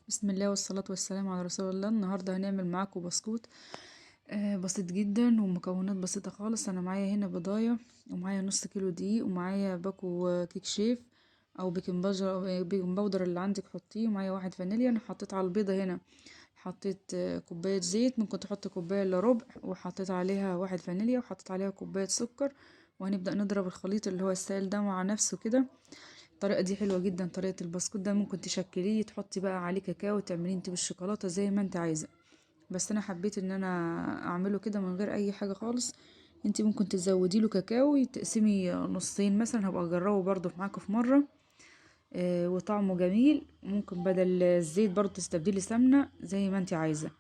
بسم الله والصلاة والسلام على رسول الله. النهاردة هنعمل معاكم بسكوت بسيط جدا ومكونات بسيطة خالص. انا معايا هنا بضاية، ومعايا نص كيلو دقيق، ومعايا باكو كيك شيف او baking powder، baking powder اللي عندك حطيه، ومعايا واحد فانيليا. انا حطيت على البيضة هنا حطيت كوباية زيت، ممكن تحط كوباية الا ربع، وحطيت عليها واحد فانيليا، وحطيت عليها كوباية سكر. وهنبدأ نضرب الخليط اللي هو السائل ده مع نفسه كده. الطريقة دي حلوة جدا، طريقة البسكوت ده ممكن تشكليه، تحطي بقى عليه كاكاو، تعمليه انت بالشوكولاتة زي ما انت عايزة، بس انا حبيت ان انا اعمله كده من غير اي حاجة خالص. انت ممكن تزودي له كاكاو، تقسمي نصين مثلا، هبقى اجربه برضو معاكم في مرة. وطعمه جميل. ممكن بدل الزيت برضو تستبدلي سمنة زي ما انت عايزة.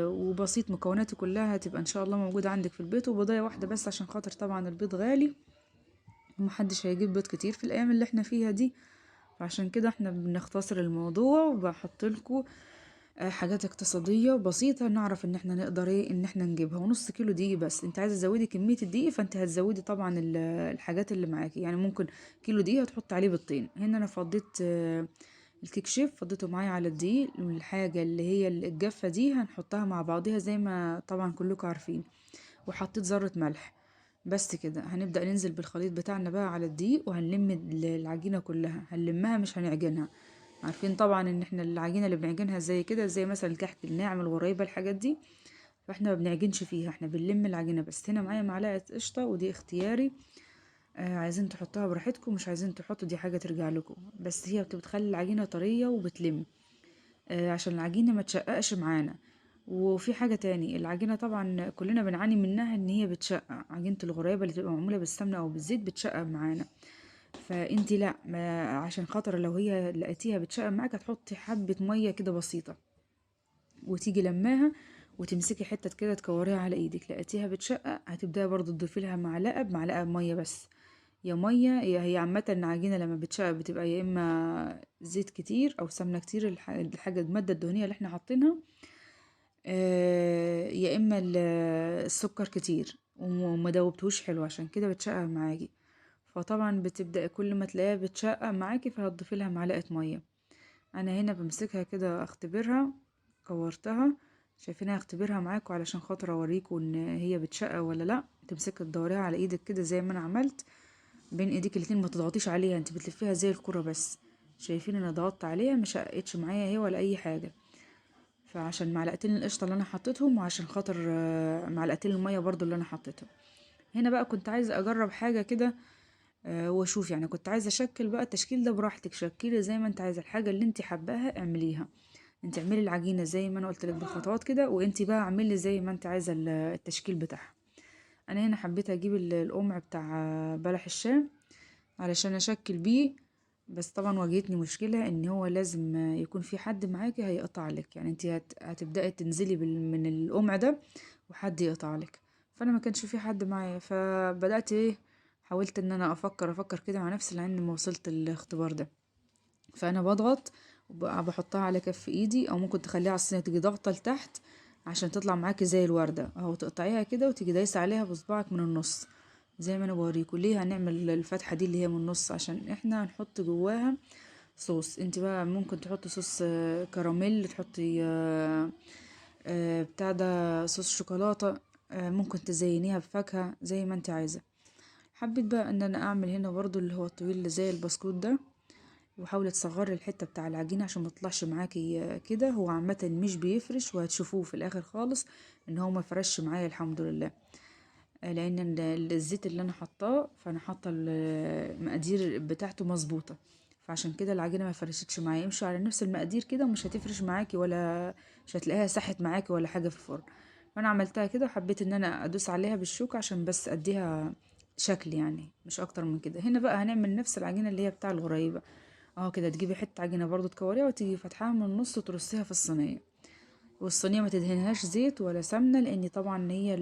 وبسيط، مكوناته كلها هتبقى ان شاء الله موجودة عندك في البيت، وبضاية واحدة بس عشان خاطر طبعا البيض غالي ومحدش هيجيب بيض كتير في الايام اللي احنا فيها دي، فعشان كده احنا بنختصر الموضوع وبحط لكم حاجات اقتصادية بسيطة نعرف ان احنا نقدر ايه ان احنا نجيبها. ونص كيلو دقيق بس، انت عايزة تزودي كمية الدقيق فانت هتزودي طبعا الحاجات اللي معاكي، يعني ممكن كيلو دقيق هتحط عليه بيضتين. هنا انا فضيت الكيك شيف، فضيته معايا على الدقيق، والحاجة اللي هي الجافة دي هنحطها مع بعضيها زي ما طبعا كلكم عارفين، وحطيت ذرة ملح بس كده. هنبدأ ننزل بالخليط بتاعنا بقى على الدقيق، وهنلم العجينة كلها، هنلمها مش هنعجنها. عارفين طبعا ان احنا العجينة اللي بنعجنها زي كده، زي مثلا الكحك الناعم، الغريبة، الحاجات دي، فاحنا ما بنعجنش فيها، احنا بنلم العجينة بس. هنا معايا معلقة قشطة، ودي اختياري، عايزين تحطوها براحتكم، مش عايزين تحطوا دي حاجة ترجع لكم، بس هي بتخلي العجينة طرية وبتلم، عشان العجينة ما تشققش معانا. وفي حاجة تاني، العجينة طبعا كلنا بنعاني منها ان هي بتشقق، عجينة الغريبة اللي تبقى معمولة بالسمنة او بالزيت بتشقق معانا، فانتي لا، ما عشان خاطر لو هي لقيتيها بتشقق معاك هتحطي حبة مية كده بسيطة وتيجي لماها وتمسكي حتة كده تكوريها على ايدك. لقيتيها بتشقق هتبداي برضو تضيفي لها معلقة بمعلقة مية بس، يا مية يا هي عامة العجينة لما بتشقق بتبقى يا اما زيت كتير او سمنة كتير، الحاجة المادة الدهنية اللي احنا حاطينها، يا اما السكر كتير وما دوبتهوش حلو، عشان كده بتشقق معاكي. فطبعا بتبدأ كل ما تلاقيها بتشقق معاكي فهتضيفي لها معلقة مية. انا هنا بمسكها كده اختبرها، كورتها، شايفينها، اختبرها معاكم علشان خاطر اوريكم ان هي بتشقق ولا لا. تمسكها تدوريها على ايدك كده زي ما انا عملت، بين ايديك الاتنين، ما تضغطيش عليها، انت بتلفيها زي الكرة بس. شايفين انا ضغطت عليها ما شققتش معايا هي ولا اي حاجة، فعشان معلقتين القشطة اللي انا حطيتهم، وعشان خاطر معلقتين المية برضو اللي انا حطيتهم. هنا بقى كنت عايزة اجرب حاجة كده، واشوف، كنت عايزة اشكل بقى التشكيل ده براحتك، شكلي زي ما انت عايزة، الحاجة اللي انت حباها اعمليها. انت اعملي العجينة زي ما انا قلت لك بالخطوات كده، وانت بقى اعملي زي ما انت عايزة التشكيل بتاعها. انا هنا حبيت اجيب القمع بتاع بلح الشام علشان اشكل بيه، بس طبعا واجهتني مشكلة ان هو لازم يكون في حد معاكي هيقطع لك، انت هتبدأي تنزلي من القمع ده وحد يقطع لك، فانا ما كانش في حد معايا، فبدأت حاولت ان انا افكر كده مع نفسي لعند ما وصلت الاختبار ده. فانا بضغط بحطها على كف ايدي، او ممكن تخليها على الصينية تيجي ضغطة لتحت عشان تطلع معاكي زي الوردة اهو، تقطعيها كده وتيجي دايسة عليها بصباعك من النص زي ما انا بوريكم. ليه هنعمل الفتحة دي اللي هي من النص؟ عشان احنا هنحط جواها صوص. انت بقى ممكن تحطي صوص، كراميل، تحطي، بتاع ده صوص شوكولاتة، ممكن تزينيها بفاكهة زي ما انت عايزة. حبيت بقى ان انا اعمل هنا برضو اللي هو الطويل اللي زي البسكوت ده، وحاولي تصغري الحتة بتاع العجينة عشان ما تطلعش معاكي كده. هو عامة مش بيفرش، وهتشوفوه في الاخر خالص ان هو ما فرش معايا الحمد لله، لان الزيت اللي انا حطاه، فانا حاطه المقادير بتاعته مظبوطه، فعشان كده العجينه ما فرشتش معايا. امشوا على نفس المقادير كده ومش هتفرش معاكي، ولا مش هتلاقيها ساحت معاكي ولا حاجه في الفرن. فانا عملتها كده، وحبيت ان انا ادوس عليها بالشوكه عشان بس اديها شكل، مش اكتر من كده. هنا بقى هنعمل نفس العجينه اللي هي بتاع الغريبه اهو كده، تجيبي حته عجينه برضو تكوريها وتيجي فاتحاها من النص وترصيها في الصينيه، والصينيه ما تدهنهاش زيت ولا سمنه، لان طبعا هي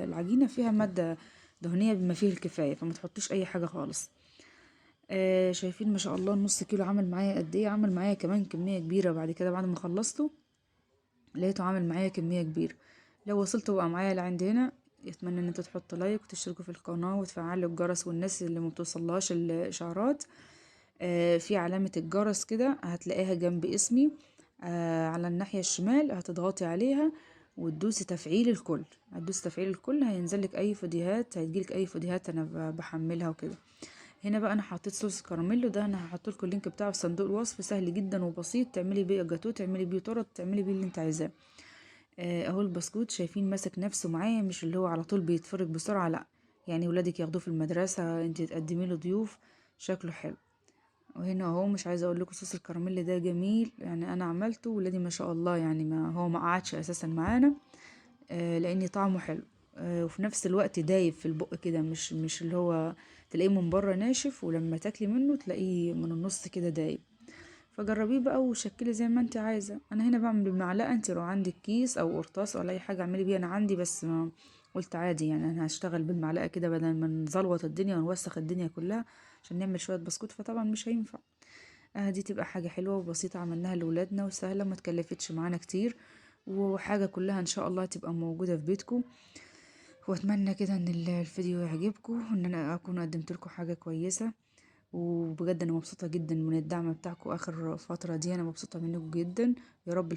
العجينه فيها ماده دهنيه بما فيه الكفايه، فما تحطيش اي حاجه خالص. شايفين ما شاء الله النص كيلو عمل معايا قد ايه؟ عمل معايا كمان كميه كبيره. بعد كده بعد ما خلصته لقيته عامل معايا كميه كبيره. لو وصلتوا بقى معايا لعند هنا، اتمنى ان انتوا تحطوا لايك وتشتركوا في القناه وتفعلوا الجرس، والناس اللي ما بتوصلهاش الاشعارات، في علامة الجرس كده هتلاقيها جنب اسمي على الناحية الشمال، هتضغطي عليها وتدوسي تفعيل الكل. هتدوسي تفعيل الكل هينزلك اي فيديوهات، هيجيلك اي فيديوهات انا بحملها وكده. هنا بقى انا حطيت صوص كراميلو ده، انا هحط لكم ال link بتاعه في صندوق الوصف. سهل جدا وبسيط، تعملي بيه جاتو، تعملي بيه تورت، تعملي بيه اللي انت عايزاه. اهو البسكوت شايفين ماسك نفسه معايا، مش اللي هو على طول بيتفرج بسرعة، لا يعني ولادك ياخدوه في المدرسة، انت تقدمي له ضيوف، شكله حلو. وهنا اهو مش عايزه اقول لكم صوص الكراميل ده جميل، يعني انا عملته ولادي ما شاء الله، يعني ما هو ما قعدش اساسا معانا، لان طعمه حلو، وفي نفس الوقت دايب في البق كده، مش اللي هو تلاقيه من بره ناشف ولما تاكلي منه تلاقيه من النص كده دايب. فجربيه بقى وشكلي زي ما انت عايزه. انا هنا بعمل بمعلقه، انت لو عندك كيس او قرطاس ولا اي حاجة اعملي بيه، انا عندي بس ما قلت عادي، يعني انا هشتغل بالمعلقه كده بدل ما نزلوط الدنيا ونوسخ الدنيا كلها عشان نعمل شوية بسكوت، فطبعا مش هينفع. دي تبقى حاجة حلوة وبسيطة عملناها لولادنا وسهلة، ما تكلفتش معانا كتير، وحاجه كلها ان شاء الله تبقى موجودة في بيتكم. واتمنى كده ان الفيديو يعجبكم، وان انا اكون قدمت لكم حاجة كويسة. وبجد انا مبسوطة جدا من الدعم بتاعكم اخر فترة دي، انا مبسوطة منكم جدا. يا رب